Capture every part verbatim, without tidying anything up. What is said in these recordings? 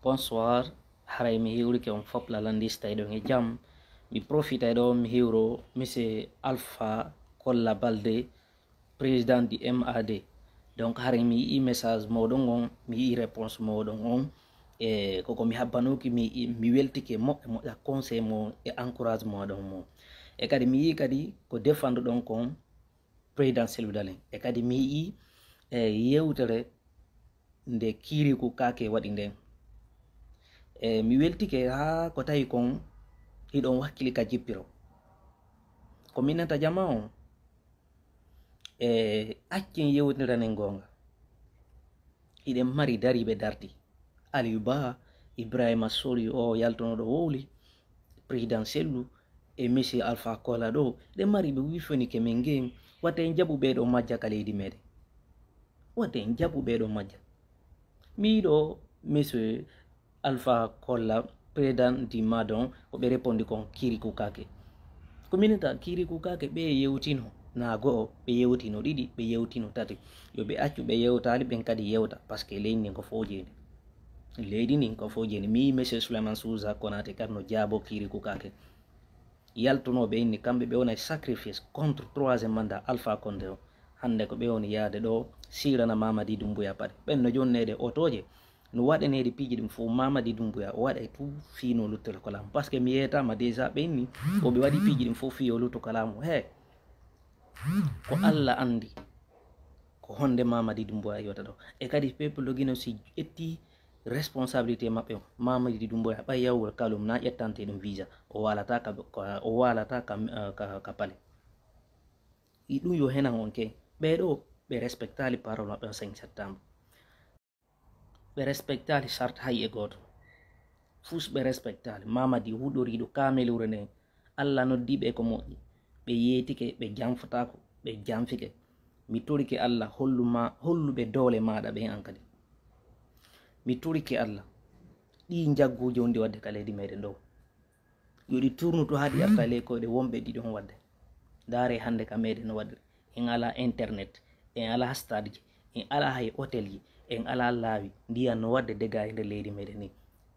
Bonsoir. Haray mi hiwrike on fop lalandis tawi ɗon e jam. Mi profitay ɗo mi hiwro monsieur Alpha Kolla Balde, président du MAD. Donc haray mi yi'i message moɗon on, mi yi'i réponse moɗon on. E koko mi habbanoki mi yi'i, mi weltike moƴƴa moƴƴa conseil mo e encouragement ɗon mo. E kadi mi yi'i kadi ko défendre ɗon kon président Cellou Dalein. E kadi mi yi'i e yewtere nde Kirikou Kake waɗi nden. E mi weltike haa ko tawi kon hiɗon wakkili ka jippiro. Ko minnata jama on, e accen yewtiranen goonga. Hiɗen mari dariiɓe darti. Aliou Ba, Ibrahima Sori o yaltonoɗo Wowli, président Cellou e monsieur Alpha Kola ɗo, ɗe mari ɓe wifonike men ngen, wata en jaɓu ɓeɗo majja ka leydi meɗen. Wata en jaɓu ɓeɗo majja. Miɗo monsieur Alpha Kola, président du MAD on, ko ɓe répondi kon Kirikou Kake. Ko minita Kirikou Kake ɓe yewtino na go'o, ɓe yewtino ɗiɗi, ɓe yewtino tati. Yo ɓe accu ɓe yewtali ɓen kadi yewta, parce que leydi ndin ko fof jeeni. Leydi ndin ko fof jeeni. Mi monsieur Souleymane Souza Konaté kadi no jaabo Kirikou Kake. Yaltunooɓe inni kamɓe ɓe wona e sacrifice contre troisième mandat Alpha Condé o. Hannde ko ɓe woni yaade ɗo siirana Mamadi Doumbouya paɗe. Ɓen no jonnede otoje, no waɗanede piiji ɗum fof Mamadi Doumbouya o waɗa e tout fii no luttora ko laamu. Parce que mi yeetama déjà ɓe inni o ɓe waɗi piiji ɗum fof fii o lutto ko laamu. He, ko Allah andi ko honde Mamadi Doumbouya yewta ɗo. E kadi peuple de Guinée si ƴetti responsabilité maɓɓe o, Mamadi Doumbouya ɓay yawgol kalum na ƴettante ɗum visa. O walata ka, ka, o walata ka, ka, ka palais. I ɗum yo henan on ke. Ɓeɗo ɓe respectali parole maɓɓe on cinq septembre. Ɓe respectali charte hay e gooto. Fus ɓe respectali. Mamadi huɗoriɗo kamelure nden. Allah noddi ɓe ko moƴƴi. Ɓe yeetike, ɓe janfotako, ɓe janfike. Mi torike Allah hollu ma, hollu ɓe doole maɗa ɓen an kadi. Mi torike Allah. Ɗi njagguji wondi wadde ka leydi meɗen ɗo. Yo ɗi turnuto haa ɗi arta ley koyɗe wonɓe ɗi ɗon wadde. Ndaare hannde ka meɗen no waɗiri. En alaa internet, en alaa stade ji, en alaa hay hotel ji, en alaa laawi, ndiyan no waɗde dégâts e nder leydi meɗen ni.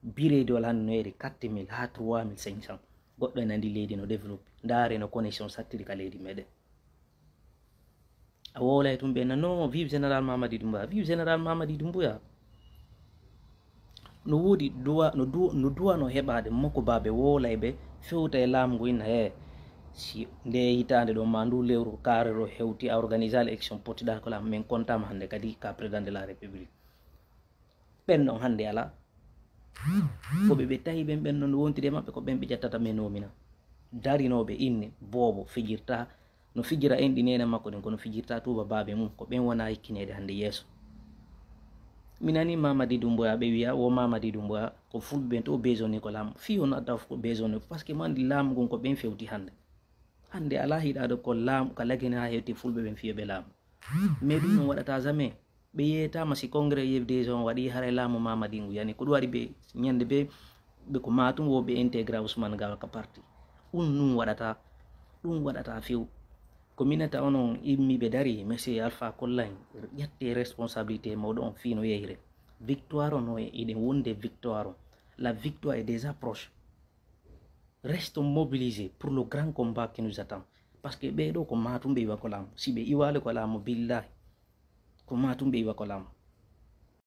Bireedi wala hannde no yeeri quatre mille haa trois mille cinq cents. Goɗɗo ene anndi leydi no développé. Ndaare no connexion sattiri ka leydi meɗen. A wowlay tun ɓe na non, vive général Mamadi Doumbouya, vive général Mamadi Doumbouya. No woodi duwa, no du, no duwano heɓaade makko baabe wowlay ɓe fewta e laamu ngu inna he. Si nde hitaande ɗo ma ndu lewru kaare ɗo hewti a organisa élection pottiɗa ko laamu, min kontama hannde kadi ka président de la république. Ɓen ɗon hannde alaa. Ko ɓe ɓe tawi ɓen, ɓen ɗon wontiri e maɓɓe, ko ɓen ɓe ƴettata ɓe nomina. Darinooɓe inne boobo fijirta, no fijira enɗi neene makko ɗin, kono fijirta tuuba baabe mum, ko ɓen wona hikkineede hannde yeeso. Mi nani Mamadi Doumbouya ɓe wiya wo Mamadi Doumbouya ko fulɓe ɓen to besonni ko laamu. Fii on adda ko besonni, parce que mo anndi laamu ngun ko ɓen fewti hannde. Hannde alaa hiɗaɗo ko laamu ka lagine haa hewti fulɓe ɓen fiyoɓe laamu. Mais ɗum non waɗata jamais. Ɓe yeetama si congrès F D G on waɗi haray laamu Mamadi ngu yani. Ko ɗum waɗi ɓe ñande ɓe, ɓe ko matum wo ɓe intégra Ousmane Gawa ka parti. Ɗum ɗum waɗata, ɗum waɗata few. Ko minata onon immiɓe dari, monsieur Alpha Kollain, ƴette responsabilité mawɗo on fii no yeyre. Victoire on no e, eɗen wonde victoire on. La victoire est déjà proche. Restons mobilisés pour le grand combat qui nous attend. Parce que ɓee ɗo ko matum ɓe iwa ko laamu. Si ɓe iwali ko laamu, billahi, ko matum ɓe iwa ko laamu.